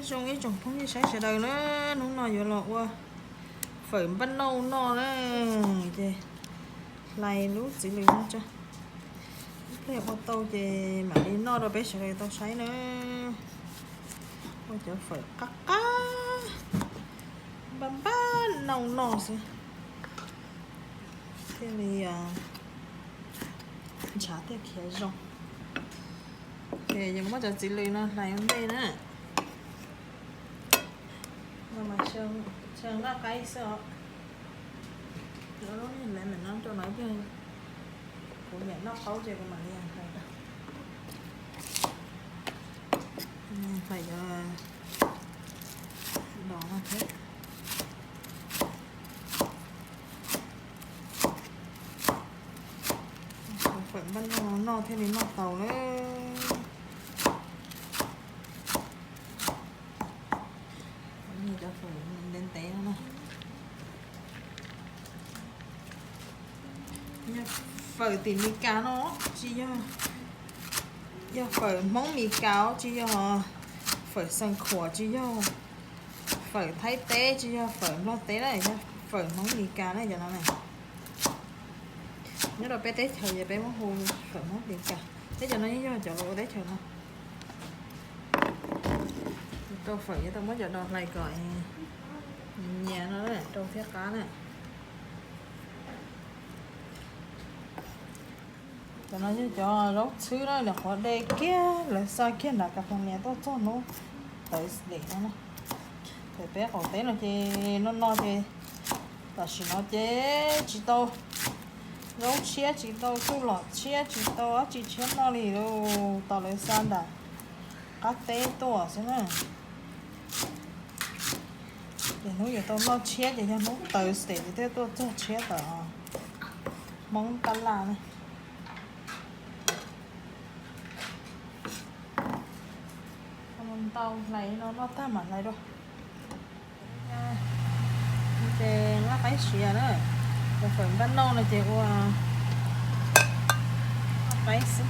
Zoo ib tsoom phooj ywg saib sawv daws na, hnub no yuav los ua fawm npaj nauj noj na, ces hlais lub txiv lws no tso. Ib pliag ua tau ces mam li noj rau peb sawv daws tau saib na. Ua cov fawm qab qab, npaj npaj nauj noj xwb thiaj li ntshav thiaj khiav zoo. Ces yus muab cov txiv lws no hlais ua ntej na. Mas xyaw nqaij qaib xwb os. Lub niag hlais mam no rau no ib pliag, kuv nyiam noj qaub ces kuv mam li hlais, hlais cov dos no thiab. Fawm npaj nauj noj thiaj li noj tau na. Cov fawm ntev ntev no na. Yog fawm tim Mes Kas no, tsis yog, yog fawm Hmoob Mes Kas, tsis yog fawm Xeev Khuam, tsis yog fawm Thaib teb, tsis yog fawm Nplog teb na, yog fawm Hmoob Mes Kas na cov no na. Nyob rau peb teb chaws ces peb muab hu fawm Hmoob Mes Kas. Teb cov no yeej yog cov los ua teb chaws no. Rau fawm yuav tau muab cov dos hlais kom nyias no rau thiab qab na. Cov no yog cov zaub txhwb na, nws qhuav de kiag lawv xa kiag nram California tuaj txog hnub Thursday no na. Ces peb qaum teb no ces no no ces tam sim no ces tsis tau zaub tshiab, tsis tau txuj lom tshiab, tsis tau dab tsi tshiab noj li lauj, tos lawv xa nram qab teb tuaj xwb na. Ces hnub yuav tau noj tshiab ces yog hnub Thursday ces thiaj tuaj txog tshiab tom Hmoob Tab Laj na. Ntau hlais no noj tag mam hlais dua. Ces nqaij qaib siav na, cov fawm npaj nauj no ces ua nqaij qaib xwb.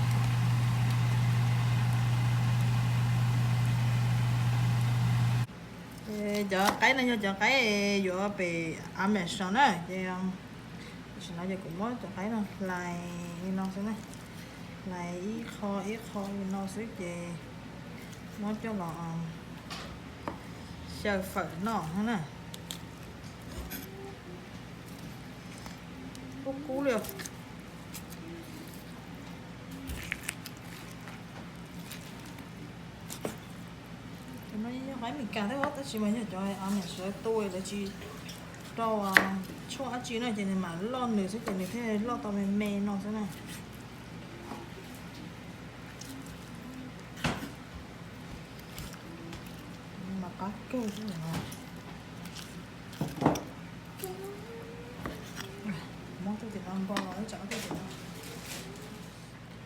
Ces cov qaib no yog cov qaib yuav pem Amazon na, ces tam sim no ces kuv muab cov qaib no hlais li no xwb na, hlais ib qho ib qho li no xwb ces muab coj los xyaw fawm noj na. Kub kub li os. Cov no yog qaib Mes Kas thiab tab sis mas yog cov Amazon tu lawv tsis rau tshuaj dab tsi na ces nws mam loj nws xwb ces nws thiaj loj tau me me no xwb na. Mas qab kawg xwb no. Muab tuaj tim no npo los tsam tuaj tim no.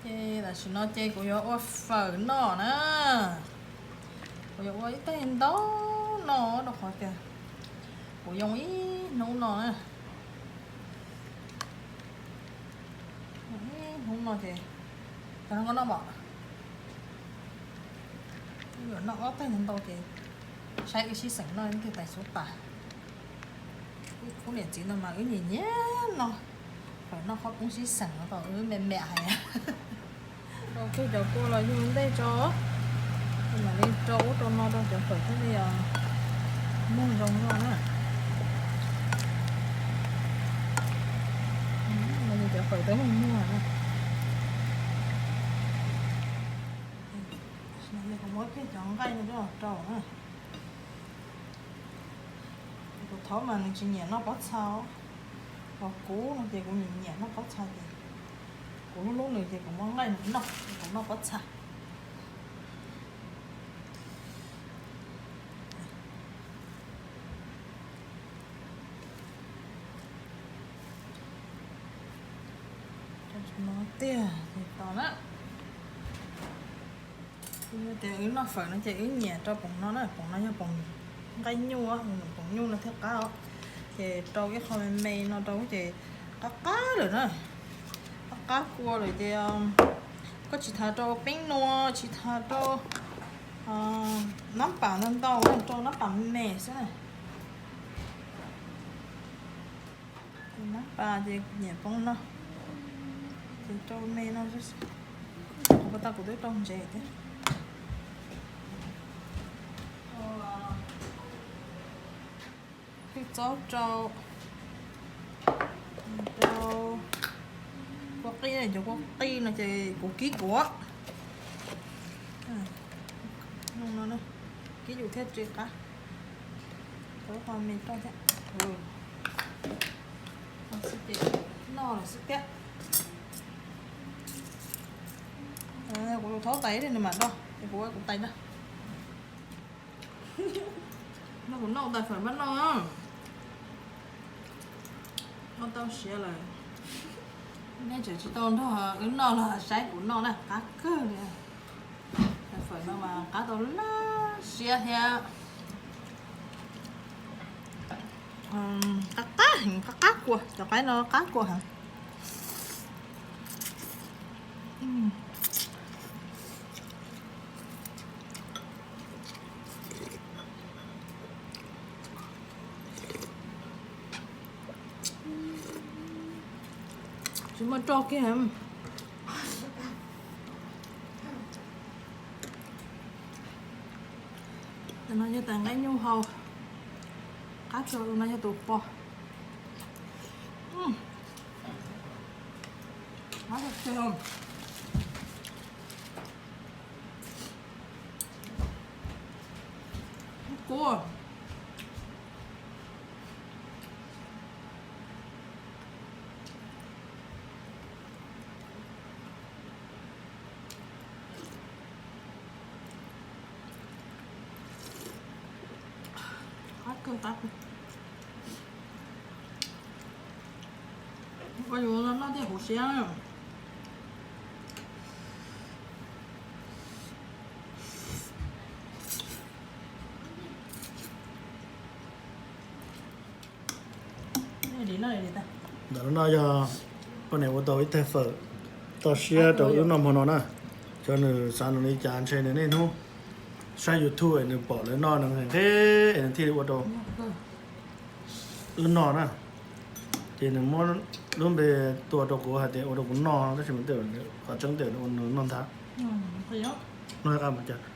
Ces tam sim no ces kuv yuav ua fawm noj na. Kuv yuav ua ib teg ntau noj rau qhov tias kuv yoo ib hnub no na. Ib hnub no ces cov no noj npam, yuav noj ob teg ntau ces saib wb sib xeem noj leej twg tais xub tas. Wb khub niam txiv no mas wb nyiam nyiam noj, fawm noj qhob poob sib xeem no kom wb me me hais. Rau kiag cov kua los yug ntej tso, mam li rau ub rau no rau cov fawm thiaj li muag zoo no na. Cov fawm twb muag muag na. Kuv muab kiag cov nqaij no coj los rau na. Kuv thaum mas nws tsis nyiam noj pob txha, ho kuv no ces kuv nyiam nyiam noj pob txha ces kuv hlub hlub nws ces kuv muab nqaij nws noj, kuv noj pob txha. No tiag ces tau na. Tias wb noj fawm no ces wb nyiam rau poom no na, poom no yog poom nqaij nyuj, poom nyuj no thiaj qab os. Ces rau ib qho me me no rau ces qab qab lawm na. Qab qab kua lawm ces koj tsis tas rau peeb nua, tsis tas rau Nab pas ntau ntau, rau nab pas me me xwb na. Nab pas ces nyiam poob noj, ces rau me noj xwb. Kuv pas tas kuv twb rau ntsev thiab. Hwj txaub rau, rau kua qij, cov kua qij no ces kuv kib kuv. Kib yus thiaj tsis qab. Rau qhov me rau thiab. Noj lawm xwb thiab. Kuv thaub tais nws mam do, es kuv ua kuv tais na. No kuv noj tais fawm npab no. Noj tau siav lawm. Nej tseem tsis tau nrog wb noj los saib kuv noj na, qab kawg li. Tais fawm no mas qab tau laj siab thiab. Qab qab heev, qab qab kua, cov qaib no qab kua heev. Tsis muaj roj kiag. Tus no yog tais nqaib nyuj hau, qab tshaj no yog tus pos. Kub. Qab kawg qab. Ua yus noj thiaj huv siab. Ntawm no yog poj niam ua tau ib tais fawm toj siab rau wb noj hmo no na. Xyov nws xav nws li cas, ntshe nws niaj hnub saib YouTube es nws pom lawv noj nws nqhis nqhis es nws thiaj li ua rau wb noj na. Ces nws muab lub npe tua rau kuv hais tias ua rau kuv noj, tab sis mas tej zaum qhov tseeb tej zaum nws ua nws noj ntag.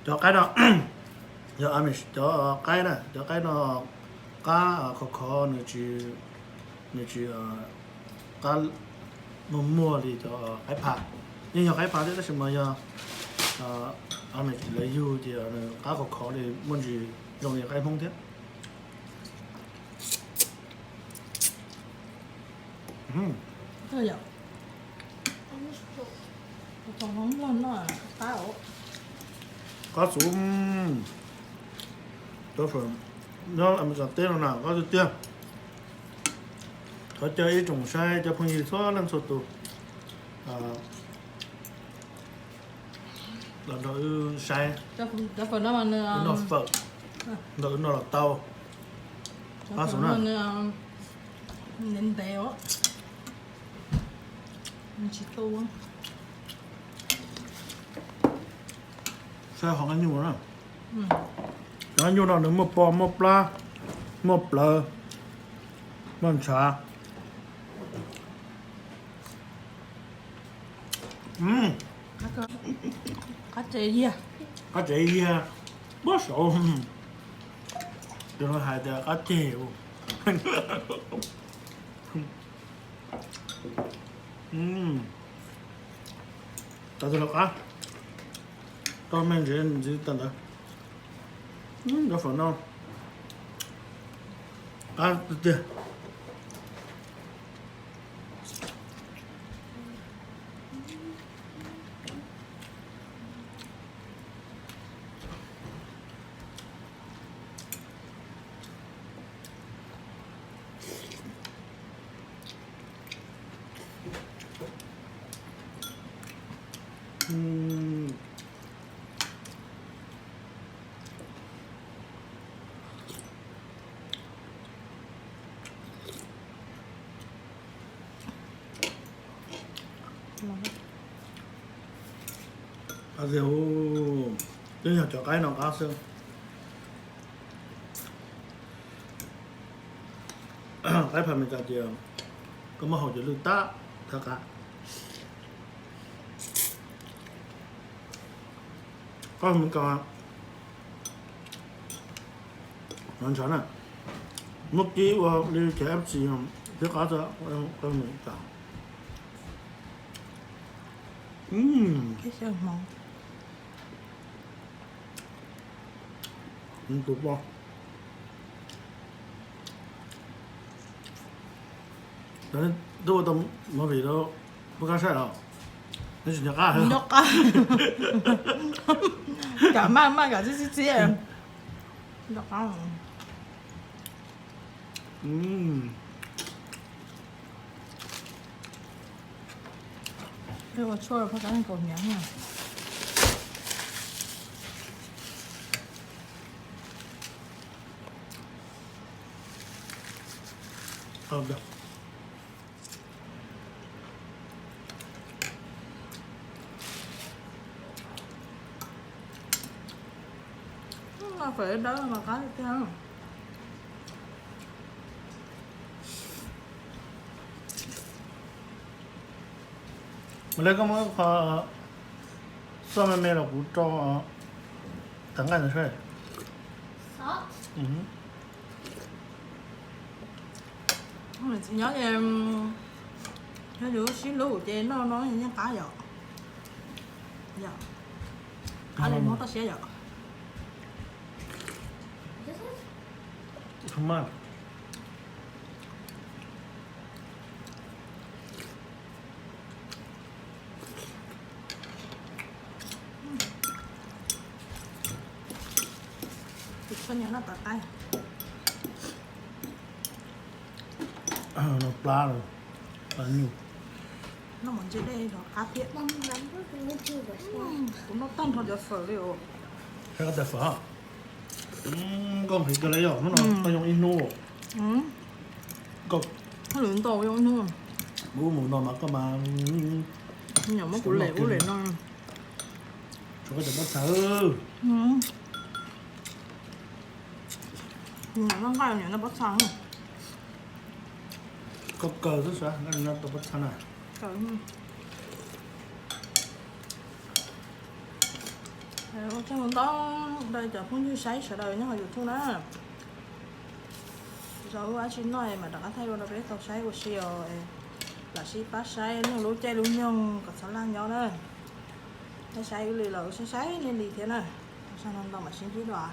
Cov qaib no yog Amish cov qaib na, cov qaib no qab khov khov, nws tsis, nws tsis qab muag muag li cov qaib pha. Yeej yog qaib pha thiab tab sis mas yog Amish lawv yug ces nws qab khov khov li, muaj ntsis zoo li qaib Hmoob thiab. Qab xum, cov fawm nyob Amelikas teb no na qab tiag tiag. Thov caw ib tsoom saib cov phooj ywg txhua leej txhua tus los nrog wb saib, noj fawm, nrog wb noj los tau. Qab xum na. Ntev ntev os. Tsis tu. Saib qhov nyuj na. Qhov nyuj no nws muaj pos, muaj plab, muaj plawv, muaj ntshav. Qab tsev yag, puag saud. Tus no hais tias qab ceg. Tau tus no qab, tau me ntsis ntxiv tag ntawd. Cov fawm no qab tiag tiag. Qab tiag, twb yog cov qaib no qab xwb. Qaib phas Amelikas ces koj muab haus ces lwj tag, thav qab. Qaib Amelikas no ntshav na, muab kib ua li cov F C thiab qab txog qaib Amelikas. Tus poj twb ua tau movie rau pub kab saib los, neb tsis nco qab. Nco qab. Kam maj maj kam txi txi txi. Nco qab. Ua tshuaj phaj kab kaus hniav na. Fawm dawb mas qab tiag. Mas lawv koj muab qhov xoj me me los kuv rau tag nqaij ntawd saib. Txiv nyob ces yog yus sib hlub ces noj no yeej qab yom. Yom, qab li Hmoob toj siab yom. Tus koj nyob no tov taib. No plab los, plab nyuj. Noj mov ntse dej los qab thiab. Kuv noj tag nrho cov fawm li os. Saib koj tais fawm. Koj nqhis kawg li yog hnub no koj yoo ib hnub. Koj lwm ntau yoo ib hnub. Mus ub mus no mas koj mas. Nyam muab kuv lem ub lem no. Tshuav koj cov pob txha. Nyam noj nqaij nyam noj pob txha. Koj kaw xwb sav, noj tau pob txha na. Ua tsaug ntau rau cov phooj ywg saib sawv daws nyob hauv YouTube na. Zov lub dab tsi noj mam rov qab thaij ua rau peb tau saib ua si os. Lam sib pab saib mloog lub caij lub nyoog kom txhob laj nyob na. Saib saib wb li los wb saib saib nej li thiab na. Ua tsaug ntau mam sib ntsib dua.